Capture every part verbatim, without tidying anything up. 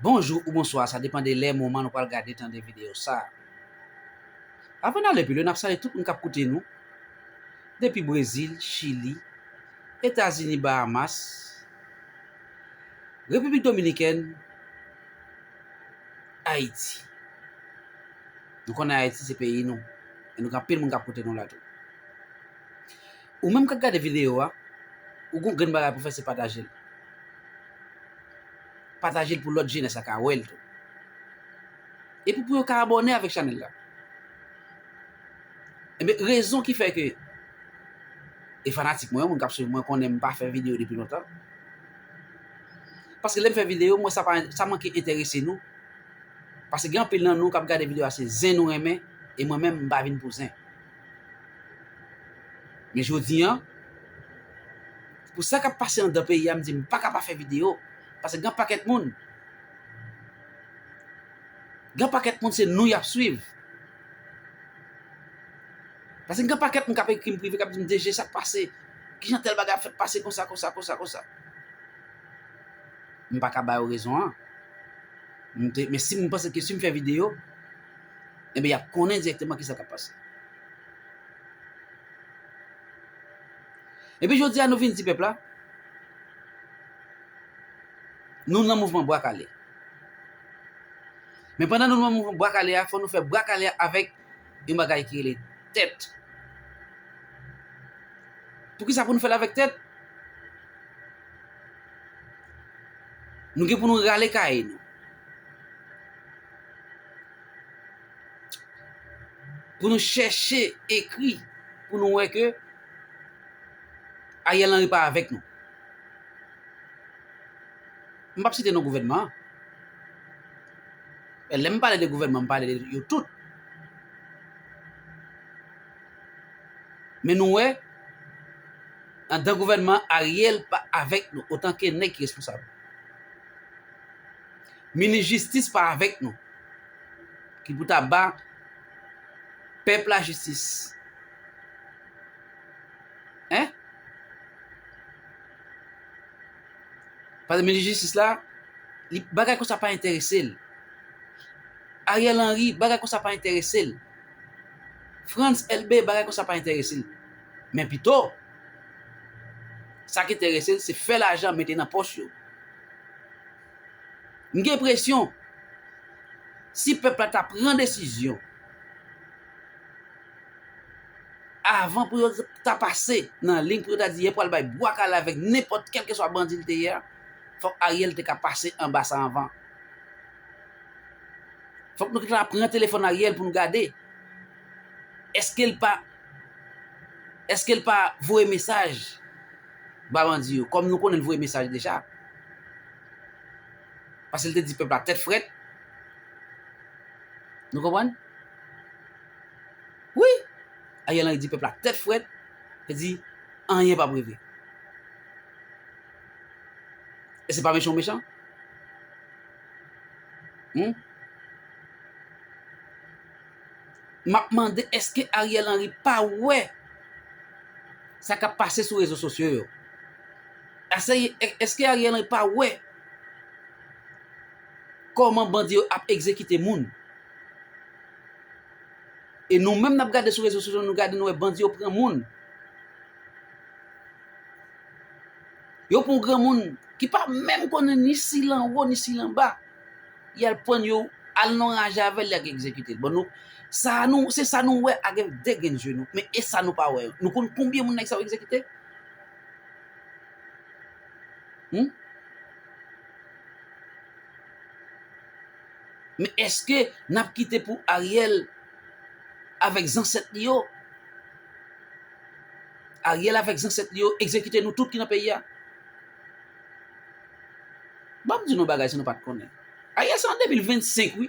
Bonjou ou bonswa, sa depann de lè, moman nou pral gade, tande videyo sa. Avan n ale pi lwen, n ap salye tout moun k ap koute nou depi Brezil, Chili, Etazini, Bahamas, Repiblik Dominikèn, Ayiti. Nou konnen Ayiti se peyi nou, e nou gen anpil moun k ap koute nou la tou. Ou menm k ap gade videyo a, ou gon grenn bagay pou fè, se pataje l. Pataje l pou lòt jenès la ka wè l tou. Epi pou yo ka abòne avèk chanèl la. Ebyen, rezon ki fè ke, e fanatik mwen yo, moun k ap swiv mwen, konnen m pa fè videyo depi lontan. Paske lè m fè videyo, m wè sa pa, sa manke enterese nou. Paske gen anpil nan nou k ap gade videyo a, se zen nou renmen, e mwen menm, m pa vin pou zen. Men jodi a, pou sa k ap pase anndan peyi a, m di m pa ka pa fè videyo. Paske gen pakèt moun, gen pakèt moun se nou y ap swiv. Paske gen pakèt moun k ap ekri m prive, k ap di m, "D G, sa k pase? Kijan tèl bagay ap fèt pase konsa, konsa, konsa, konsa?" M pa ka ba yo rezon an. M te, men si m panse ke si m fè videyo, enben, y ap konnen dirèkteman kisa k ap pase. Epi jodi a, nou vin di pèp la, nou nan mouvman Bwa Kale. Men pandan nou nan mouvman Bwa Kale a, fò nou fè Bwa Kale a avèk yon bagay ki rele tèt. Poukisa pou nou fè l avèk tèt? Nou gen pou nou rale kaye nou. Pou nou chèche ekri, pou nou wè ke Ariel Henry pa avèk nou. M p ap site non gouvènman an. E lè m pale de gouvènman, m pale de yo tout. Men nou wè, anndan gouvènman an, Ariel pa avèk nou, otan ke nèg ki responsab. Minis jistis pa avèk nou, ki pou ta ba pèp la jistis. Hein? Paske minis jistis la, li, bagay konsa pa enterese l. Ariel Henry, bagay konsa pa enterese l. Frantz Elbé, bagay konsa pa enterese l. Men pito, sa k enterese l, se fè lajan, mete nan pòch yo. M gen enpresyon, si pèp la ta pran desizyon avan pou yo ta pase nan liy pou yo ta di yo pral bay Bwa Kale avèk nenpòt kèlkeswa bandi l te ye a, fòk Ariel te ka pase anba sa anvan. Fòk nou ta pran telefòn Ariel pou nou gade. Èske l pa, èske l pa voye mesaj ba bandi yo, kòm nou konnen l voye mesaj deja? Paske l te di pèp la tèt frèt. Nou konprann? Wi! Ariel Henry di pèp la tèt frèt, li di anyen p ap rive. E se pa mechan w mechan? Hmm? M ap mande, èske Ariel Henry pa wè sa k ap pase sou rezo sosyo yo? Èske, èske Ariel Henry pa wè kòman bandi yo ap egzekite moun? E nou menm n ap gade sou rezo sosyo, nou gade, nou wè bandi yo pran moun. Yo pran yon granmoun ki pa menm konnen ni si l anwo, ni si l anba. Y al pran yo, al nan raje avè l, y al egzekite l. Bon, nou, sa nou, se sa nou wè ak de grenn je nou. Men e sa nou pa wè? Nou konn konbyen moun nèg sa yo egzekite? Hmm? Men èske n ap kite pou Ariel avèk zansèt li yo, Ariel avèk zansèt li yo egzekite nou tout ki nan peyi a? Ban m di nou yon bagay si nou pa t konnen. Ariel se an de mil vennsenk, wi.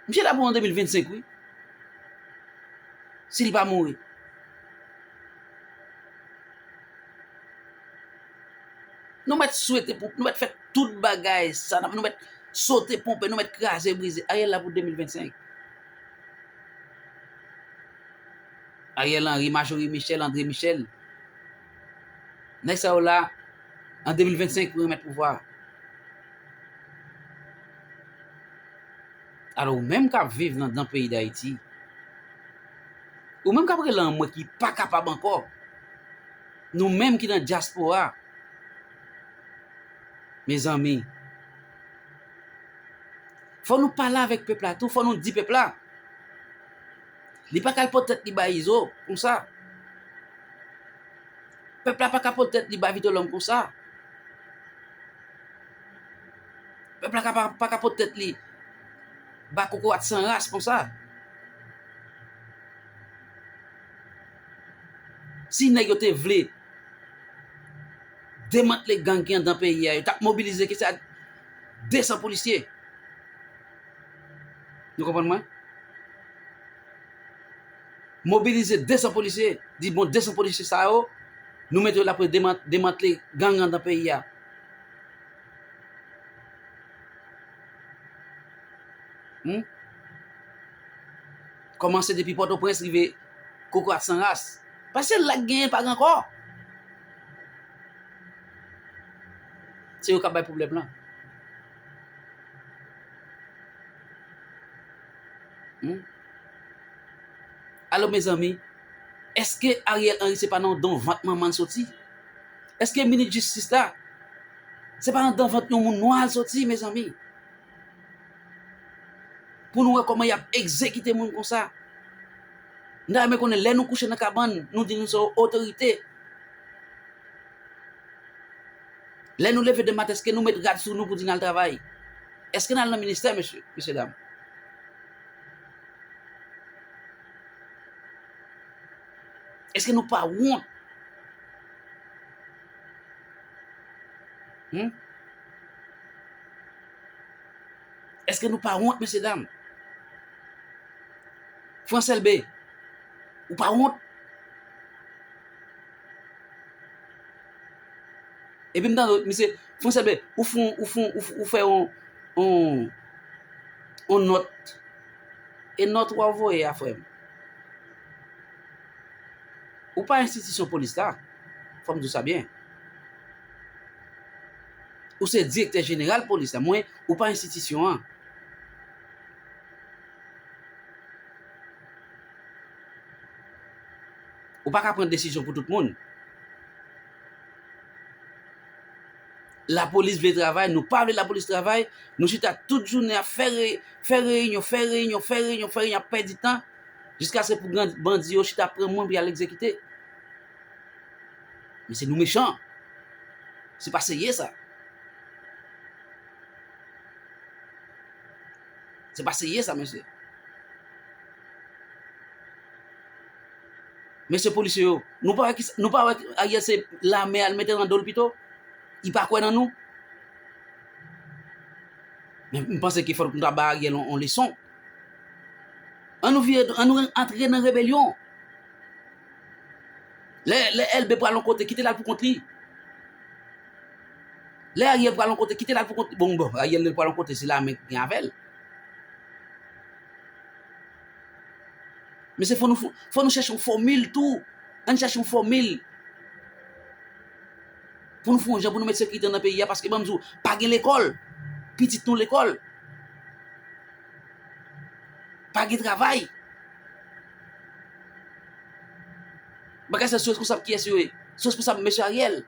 Misye la pou an de mil vennsenk, wi. Si li pa mouri. Nou mèt swete pou, nou mèt fè tout bagay sa, nou mèt sote ponpe, nou mèt kraze brize. Ariel la pou de mil vennsenk. Ariel Henry, Majorie Michel, André Michel. Nèg sa yo la, an de mil vennsenk pou remèt pouvwa a. Alò, ou menm k ap viv nan, nan peyi Dayiti, ou menm k ap rele anmwe ki pa kapab ankò, nou menm ki nan dyaspora, mezanmi, fò nou pale avèk pèp la tou, fò nou di pèp la. Li pa ka al pot tèt li bay Izo konsa. Pèp la pa ka pot tèt li bay Vitelhomme konsa. Pèp la ka pa, pa ka pot tèt li ba kokorat san ras konsa. Si nèg yo te vle demantle gang ki anndan peyi a, yo t ap mobilize kisa de san polisye. Nou konprann mwen? Mobilize de san polisye, di bon, de san polisye sa yo, nou mete yo la pou deman-, demantle gang anndan peyi a. Hmm? Kòmanse depi Pòtoprens rive Kokorat San Ras. Paske la k genyen pa gen ankò. Se yo k ap bay pwoblèm lan. Hmm? Alò, mezanmi, èske Ariel Henry se pa nan don vant manman l soti? Èske minis jistis la, se pa nan don vant yon moun nwa l soti, mezanmi? Pou nou wè kòman y ap egzekite moun konsa. M ta renmen konnen lè nou kouche nan kabann, nou di nou se otorite. Lè nou leve demen maten, èske nou met rad sou nou pou di n al travay? Èske n al nan ministè, mesye, mesye dam? Èske nou pa wont? Hmm? Èske nou pa wont, mesye dam? Frans Elbe, ou pa wont? Epi m tande, misye, Frans Elbe, ou fon, ou fon, ou, f- ou fè yon, yon, yon nòt. E nòt ou a voye a, frè m. Ou pa enstitisyon polis la. Fò m di w sa byen. Ou se direktè jeneral polis la. Mwen, ou pa enstitisyon an. Ou pa ka pran desizyon pou tout moun. Lapolis vle travay, nou pa vle lapolis travay, nou chita tout jounen ap fè re- fè reyinyon, fè reyinyon, fè reyinyon, fè reyinyon, ap pèdi tan, jiskaske pou gran- bandi yo chita pran moun pou y al egzekite. Men se nou mechan. Se pa serye sa. Se pa serye sa, mesye. Mesye polisye yo, nou pa wè ki, nou pa wè Ariel se lame a l mete nan do l pito? Li pa kwè nan nou? Men m panse ke fòk nou ta ba Ariel yon, yon leson. Ann nou vire, ann nou antre nan rebelyon. Lè, lè Elbe pral yon kote, kite l al pou kont li. Lè Ariel pral yon kote, kite l al pou kont li. Bon, bon, Ariel lè l pral yon kote, se lame ki gen avè l. Men se fò nou, fò nou chèche yon fòmil tou. Ann chèche yon fòmil pou nou fè yon jan pou nou met sekirite nan peyi a, paske ban m di w, pa gen lekòl. Pitit nou lekòl. Pa gen travay. Bagay sa sou responsab kiyès yo ye? Sou responsab mesye Ariel.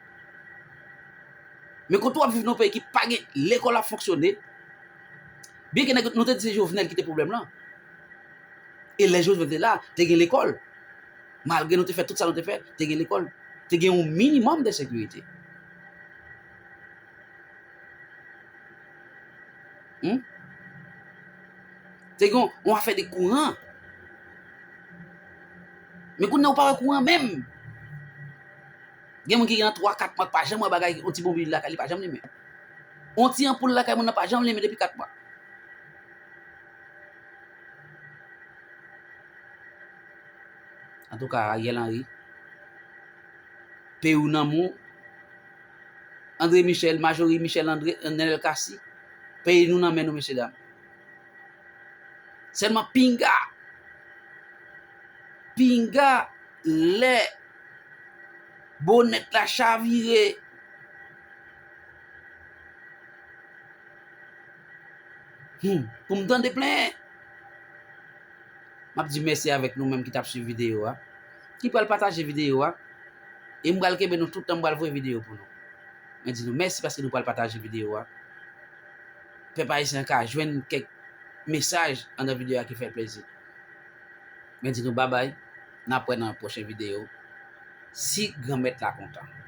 Men kote w ap viv nan yon peyi ki pa gen lekòl ap fonksyone, byen ke nèg, nou te di se Jovenel ki te pwoblèm lan. E lè Jovenel te la, te gen lekòl. Malgre nou te fè tout sa nou te fè, te gen lekòl. Te gen yon minimòm de sekirite. Hmm? Te gen yon, yon afè de kouran. Men kounye a ou pa wè kouran menm. Gen moun ki gen nan twa, kat mwa, pa janm wè bagay, yon ti bonbonn lakay li pa janm limen. Yon ti anpoul lakay moun nan pa janm limen depi kat mwa. Antouka, Ariel Henry, peyi w nan men w. André Michel, Majorie Michel André, Nenel Cassy, peyi nou nan men nou, mesye dam. Sèlman pinga, pinga lè bonèt la chavire. Hmm, pou m tande plenyen. M ap di mèsi avèk nou menm ki t ap swiv videyo a, ki pral pataje videyo a. E m pral kenbe nou tout tan, m pral voye videyo pou nou. Mwen di nou mèsi paske nou pral pataje videyo a. Pèp ayisyen an ka jwenn kèk mesaj anndan videyo a ki fè l plezi. Mwen di nou babay, n ap wè nan pwochen videyo, si Granmèt la kontan.